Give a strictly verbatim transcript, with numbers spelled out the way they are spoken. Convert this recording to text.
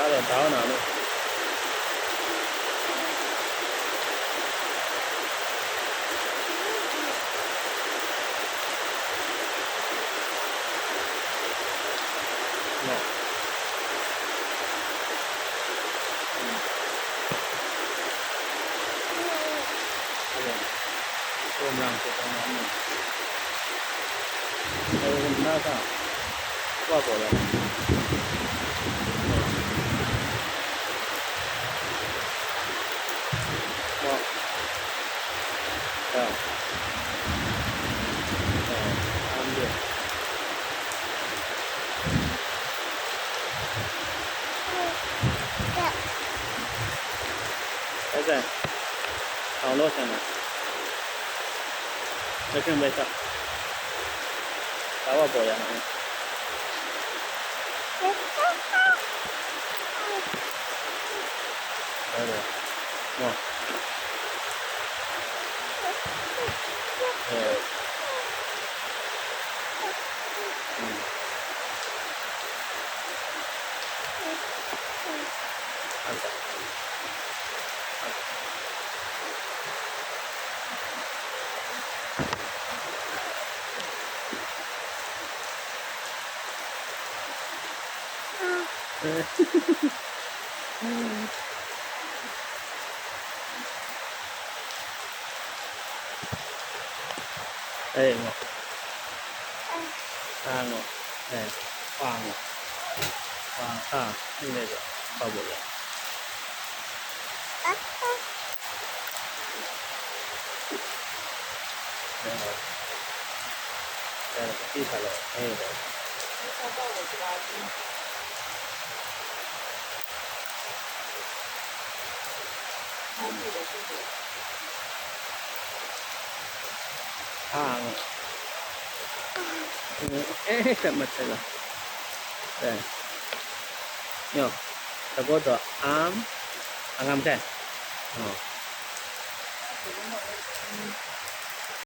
Ada tahu nak ni. Ya. Ada. Itu orang tu orang ni. Kalau kena tak? Apa boleh? Wah. Ya. Ya, ambil. Ese, ang lo sana. Second break up. Tawa po yan. Ese. Mo. Ese. Hmm. Ese. Ê, ngo. A, ngo. Ê, pa, ngo. Pa, a, ni le ga, pa bo ya. Ê, ngo. Ê, pa ti sa lo. Ê, ngo. A, ngo. Eh, tak mat sai lo. Eh. Nyo. Tago to am. Angam kai. Oh.